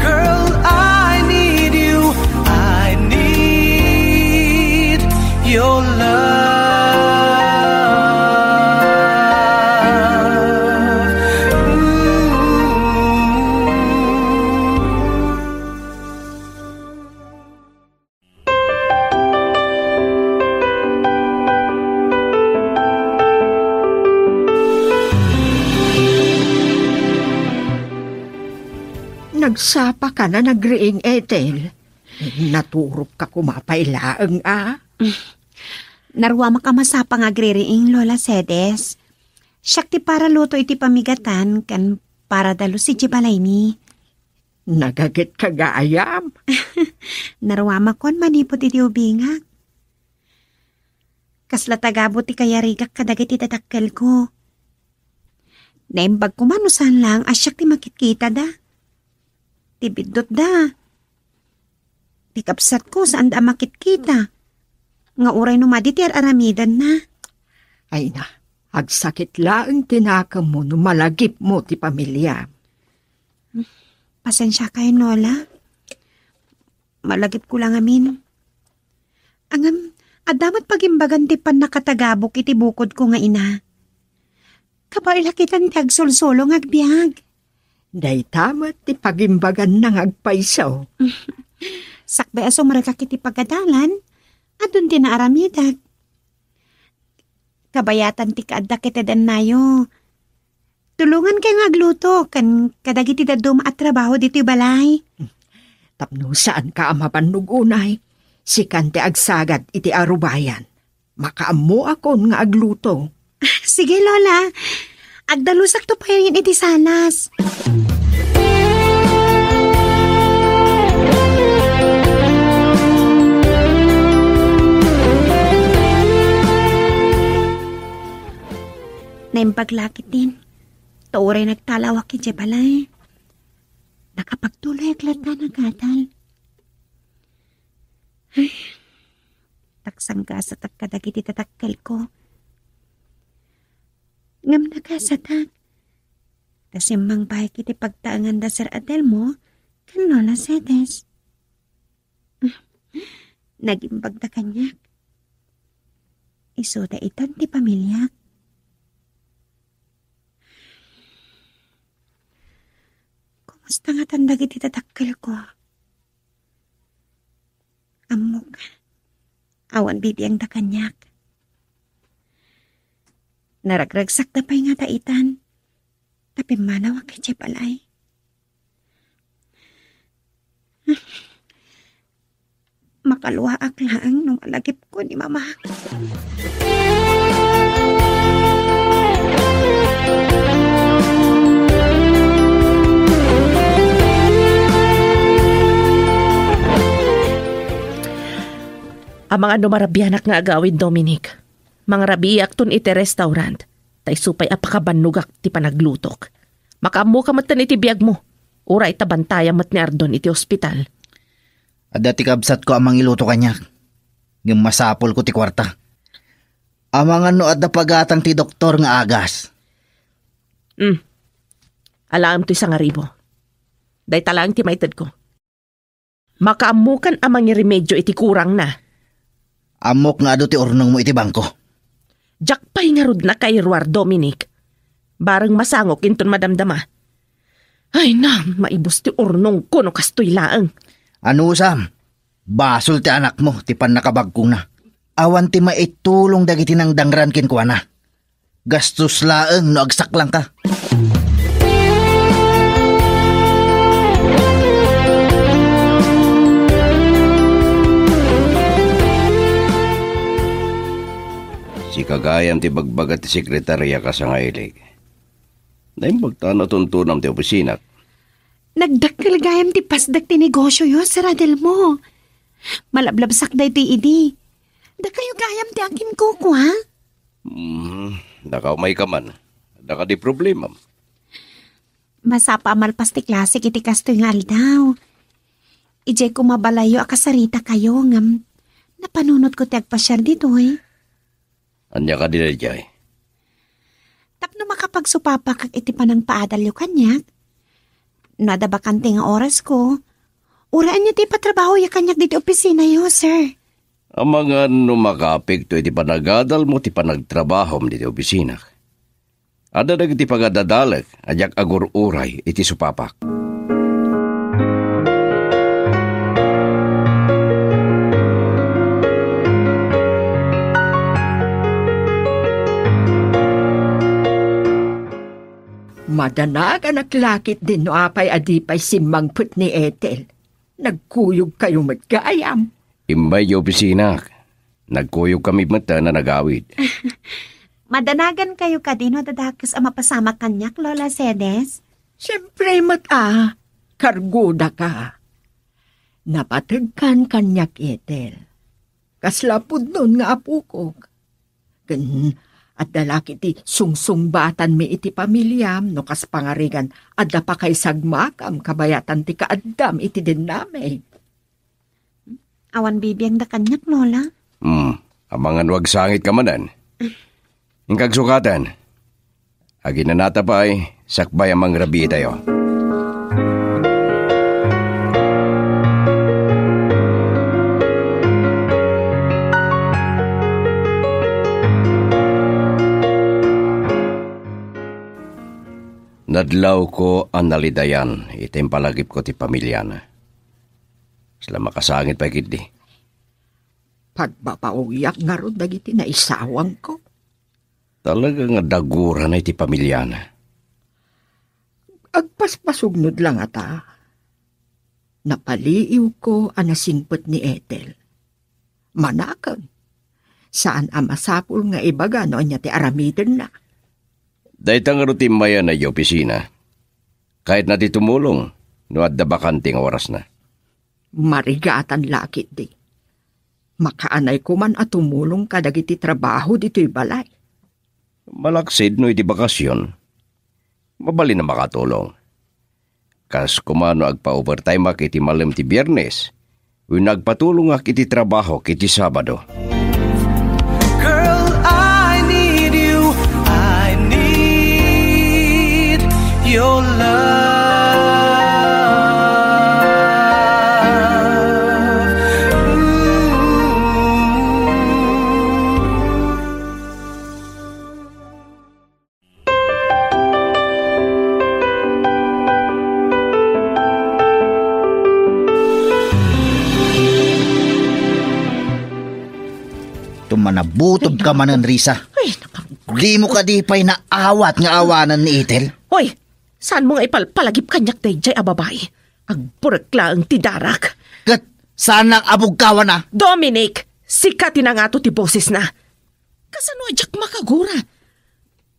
Girl, I need you. I need your love. Mm. Nagsapaka a nagriing, Ethel. Naturogka koma pay laeng, a? Naruamak a masapa nga agririing, Lola Cedes. Siak ti paraluto iti pamigatan ken paradalus idiay balaymi. Nagagetka gayam. Naruamakon manipud iti ubingak. Kasla tagabu ti kayarigak kadagiti dadakkelko. Naimbag koma no saan laeng a siak ti makitkitada. Ti biddutda. Ti kabsatko, saanda a makitkita. Nga uray no madi ti ar-aramidanna. Ay na, agsakit laeng ti nakemmo no malagipmo ti pamiliam. Pasensiakayon, Lola. Malagipko la ngamin. Ngem, adda met pagimbagan ti pannakatagabuk iti bukodko nga ina. Kabaelak itan ti agsulsulo nga agbiag. Dayta met ti pagimbaganna nga agpayso. Sakbay a sumrekak iti pagadalan, adun ti naaramidak. Kabayatan ti kaadda ket ti dennayo. Tulongankayo nga agluto ken kadagiti dadduma a trabaho ditoy balay. Tapno saanka a mabannog unay, sikan ti agsagad iti arubayan. Makaammoakon nga agluto. Sige, Lola. Agdalusakto payen iti sanas. Naimbag la ketdin. Ta uray nagtalawak idiay balay, nakapagtuloyak latta a nagatal. Ay, taksanggasatak kadagiti dadakkelko. Ngem nagasatak. Ta simmangbaek iti pagtaengan da Sir Adelmo ken Lola Cedes. Nagimbagda kaniak. Isuda itan ti pamiliak. Kumusta ngatan dagiti dadakkelko? Ammok, awan bibiangda kaniak. Naragragsakda pay ngata itan, ta pimmanawak idiay balay. Makaluaak laeng no malagipko ni Mama. Amangan no marabianak nga agawid, Dominic. Mangrabiiakton iti restaurant, ta isu pay a pakabannogak ti panaglutok. Makaammoka metten iti biagmo, uray ta bantayam met ni Ardon iti ospital. Adda ti kabsatko a mangiluto kaniak, ngem masapulko ti kuarta. Amangan no adda pagatang ti doktor nga agas. Hmm. Alaem toy sangaribo. Dayta laeng ti maitedko. Makaammokan a mangiremedio iti kurangna. Ammok nga adu ti urnongmo iti bangko. Diak pay ngarud nakairuar, Dominic. Bareng masangok inton madamdama. Ay na, maibus ti urnongko no kastoy laeng. Anusam, basol ti anakmo ti pannakabagkona. Awan ti maitulong dagiti nangdangran kenkuana. Gastos laeng no agsaklangka. Dika gayam ti bagbaga ti sekretaria kas nga ili. Naimbag ta natuntunam ti opisinam. Nagdakkel gayam ti pasdek ti negosioyo, Sir Adelmo. Malablabsak daytoy idi. Dakayo gayam ti akinkukua. Hmm, nakaumay ka man. Adda kadi problemam? Masapa a malpas ti klasek iti kastoy nga aldaw. Idiay koma balayyo a kasaritakayo, ngem napanunotko ti agpasiar ditoy. Ania kadi daydiay? Tapno makapagsupapak iti panangpaadalyo kaniak. No adda bakante nga orasko, uray ania ti ipatrabahoyo kaniak ditoy opisinayo, sir. Amangan no makaapekto iti panagadalmo ti panagtrabahom ditoy opisina. Adda dagiti pagadadalek a diak agur-uray iti supapak. Madanaganak la ketdin no apay a di pay simmangpet ni Ethel. Nagkuyogkayo met gayam. Immay iti opisina. Nagkuyogkami met a nagawid. Madanagankayo kadi no adda dakes a mapasamak kaniak, Lola Cedes? Siempre met a, kargodaka. Napategkan kaniak, Ethel. Kasla pudnon nga apokok. Ken adda la ketdi sungsungbatanmi iti pamiliam no kas pangarigan adda pakaysagmakam kabayatan ti kaaddam iti dinamik. Awan bibiangda kaniak, Lola. Hmm, amangan no agsangitka manen. Inka agsukaten. Aginanata pay, sakbay a mangrabiitayo. Nadlawko a nalidayan iti impalagipko ti pamiliana. Kasla makasangit pay ketdi. Pagbabaoyak ngarud dagiti naisawangko. Talaga nga dagurana iti pamiliana. Agpaspasugnod la ngata. Napaliiwko a nasingpet ni Ethel. Manakem, saan a masapul nga ibaga no ania ti aramidenna. Dayta ngarud ti immayanna iti opisina. Kayatna ti tumulong no adda bakante nga orasna. Marigatan la ketdi. Makaanayko man a tumulong kadagiti trabaho ditoy balay. Malaksid no iti bakasion, mabalin a makatulong. Kas koma no agpa-overtimeak iti malem ti Biernes, wenno agpatulongak iti trabahok iti Sabado. Girl, I need you. I need your love. Ooh. Tumanabutob ka manen, Risa. Ay, naka- Dimo kadi pay naawat nga awanen ni Ethel? Hoy, saanmo nga ipalpalagip kaniak daydiay a babai? Agburek laeng ti darak. Ket saan nga abugkawan a? Dominic, sika ti nangato ti bosesna. Kasano a diak makagura?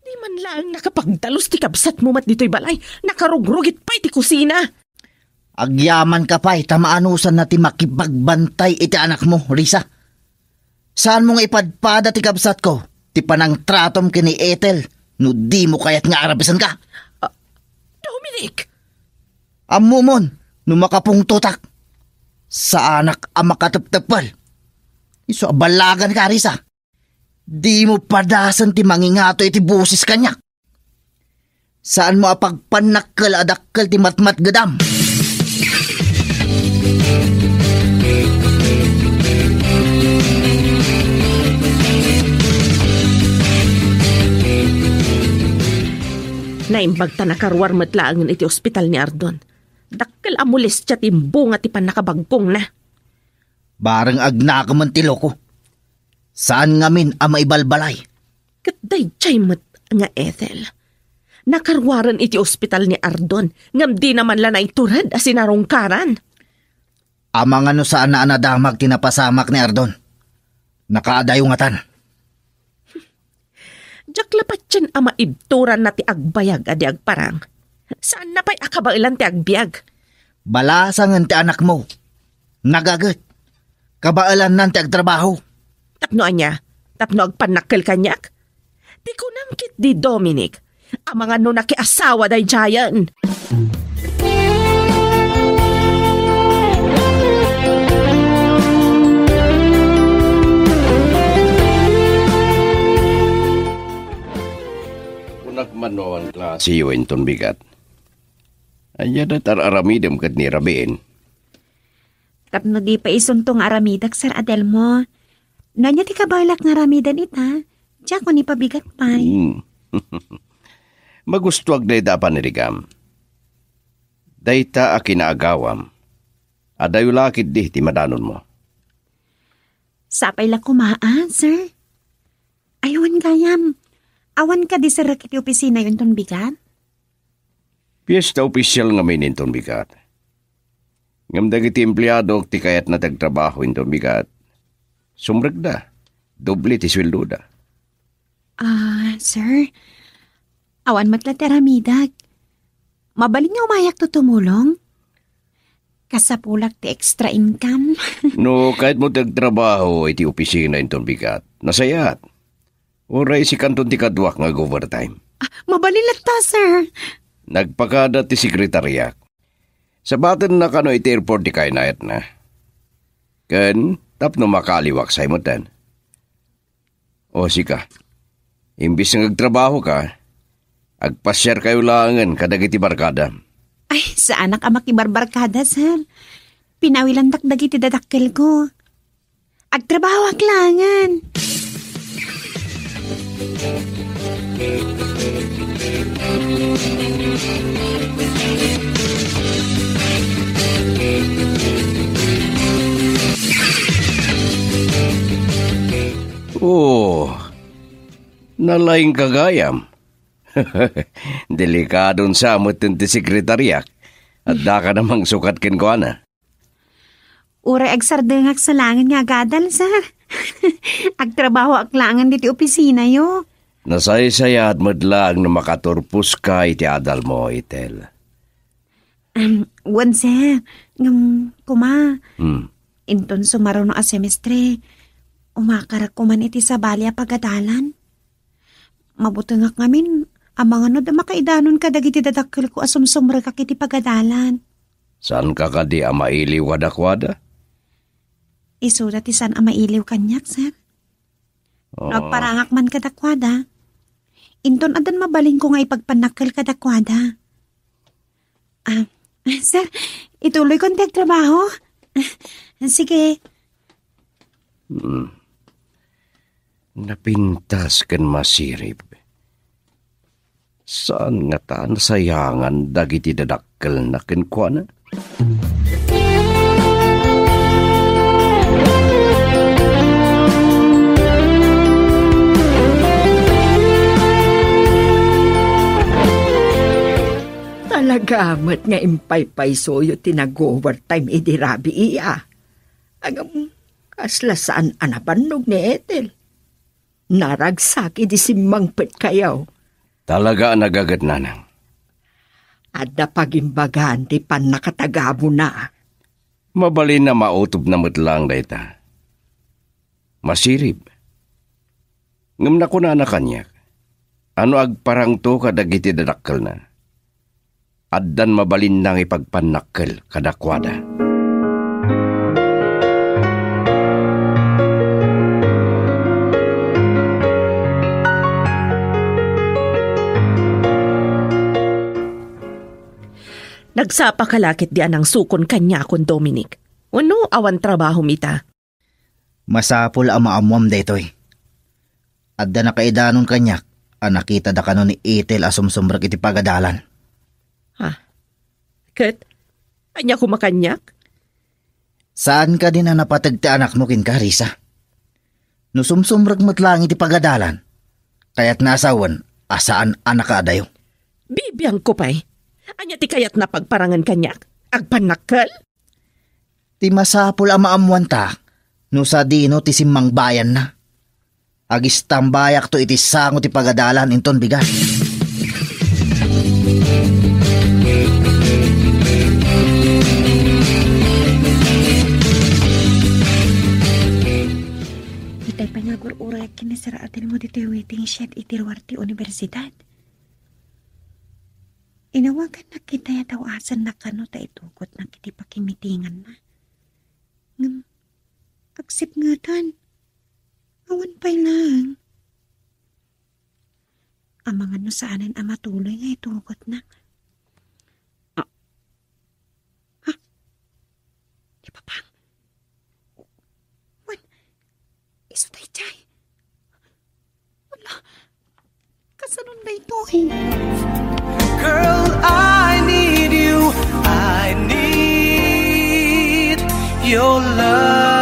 Di man laeng nakapagdalus ti kabsatmo met ditoy balay, nakarugrugit pay ti kusina. Agyamanka pay ta maanusanna ti makipagbantay iti anakmo, Risa. Saanmo nga ipadpada ti kabsatko ti panangtratom ken ni Ethel no dimo kayat nga arabisenka? Ah, Dominic! Ammomon no makapungtotak. Saanak a makatepteppel. Isu a ballaganka, Risa. Dimo padasen ti mangingato iti boses kaniak. Saanmo a pagpannakkel a dakkel ti matmatgedam. Naimbag ta nakaruar met laengen iti ospital ni Ardon. Dakkel a molestia ti imbunga ti pannakabagkongna. Bareng agnakemen ti loko. Saan ngamin a maibalbalay. Ket daydiay met nga Ethel. Nakaruaren iti ospital ni Ardon, ngem dina man la naitured a sinarungkaran. Amangan no saanna a nadamag ti napasamak ni Ardon. Nakaadayo ngatan. Diak la patien a maibturanna ti agbayag a di agparang. Saanna pay a kabaelan ti agbiag. Balasangen ti anakmo. Nagaget. Kabaelannan ti agtrabaho. Tapno ania? Tapno agpannakkel kaniak? Ti kunam ketdi, Dominic, amangan no nakiasawa daydiayen. Kunak man no awan klasiyo inton bigat. Ania da tar-aramidem ket ni rabiin? Tapno di pay isunto nga aramidak, Sir Adelmo. No ania ti kabaelak nga aramiden ita, diakon ipabigat pay. Hmm. Magustuak dayta a panirigam. Dayta a kinaagawam. Adayo la ketdi ti madanonmo. Sapay la koma, a, sir. Ay, wen gayam. Awan kadi, sir, iti opisinayo inton bigat? Piesta opisial ngamin inton bigat. Ngem dagiti empleadok ti kayatna ti agtrabaho inton bigat. Sumrekda. Doble ti sueldoda. Ah, sir, awan met la ti aramidak. Mabalin nga umayakto tumulong? Kasapulak ti extra income. No kayatmo ti agtrabaho iti opisina inton bigat, nasayaat. Uray sikanton ti kaduak nga ag-overtime. Ah, mabalin latta, sir. Nagpakada ti sekretariak. Sabatenna kano iti airport ti kainayatna. Ken tapno makaaliwak say metten. O sika, imbis nga agtrabahoka, agpasiarkayo laengen kadagiti barkadam. Ay, saanak a makibarbarkada, sir. Pinawilandak dagiti dadakkelko. Agtrabahoak laengen. Oh, nalaingka gayam. Delikadon sa metten ti sekretariak. Addaka na mangsukat kenkuana. Uray agsardengak sa laengen nga agadal, sir. Agtrabahoak laengen diti opisinayo. Nasaysayaat met laeng no makaturposka iti adalmo, Ethel. Em, wen, sir. Ngem, koma, Hmm. inton sumaruno a semestre, umakarak koman iti sabali a pagadalan. Mabutengak ngamin, amangan no adda makaidanon kadagiti dadakkelko a sumsumrekak iti pagadalan. Saanka kadi a mailiw kadakuada? Isuda ti saan a mailiw kaniak, sir. No Ah. agparangak man kadakuada, inton addan mabalinko nga ipagpannakkel kadakuada. Ah, sir, ituloykon ti agtrabaho? Sige. Hmm. Napintas ken masirib. Saan ngata a nasayangan dagiti dadakkelna kenkuana? Talaga met nga impaypaysoyo ti nag-overtime idi rabii, a. Ngem, kasla saan a nabannog ni Ethel. Naragsak idi simmangpetkayo. Talaga a nagaget, nanang. Adda pagimbagan ti pannakatagabona. Mabalin a mautobna met laeng dayta. Masirib. Ngem nakunana kaniak, a no agparangto kadagiti dadakkelna, addan mabalinna nga ipagpannakkel kadakuada. Nagsapaka la ketdi a nangsukon kaniakon, Dominic. Wenno awan trabahom ita? Masapul a maammoam daytoy. Adda nakaidanon kaniak a nakitada kano ni Ethel a sumsumrek iti pagadalan. Ha? Ket, ania koma kaniak? Saan kadin a napateg ti anakmo kenka, Risa? No sumsumrek met laeng iti pagadalan, kayatna a sawen a saan a nakaadayo. Bibiangko pay. Ania ti kayatna pagparangen kaniak? Agpannakkel? Ti masapul a maammoanta no sadino ti simmangbayanna. Agistambayakto iti sango ti pagadalan inton bigat. Itay pay nga agur-uray ken ni Sir Adelmo ditoy waiting shed iti ruar ti universidad. Inawagannak ita ya daw asenna kano ta itugotnak iti pakimitinganna. Ngem, agsipngetan, awan pay laeng. Amangan no saanen a matuloy nga itugotnak. Ah. Ha? Ni Papang? Wen, isu daydiay. Hala, kasano daytoy? Girl, I need you. I need your love.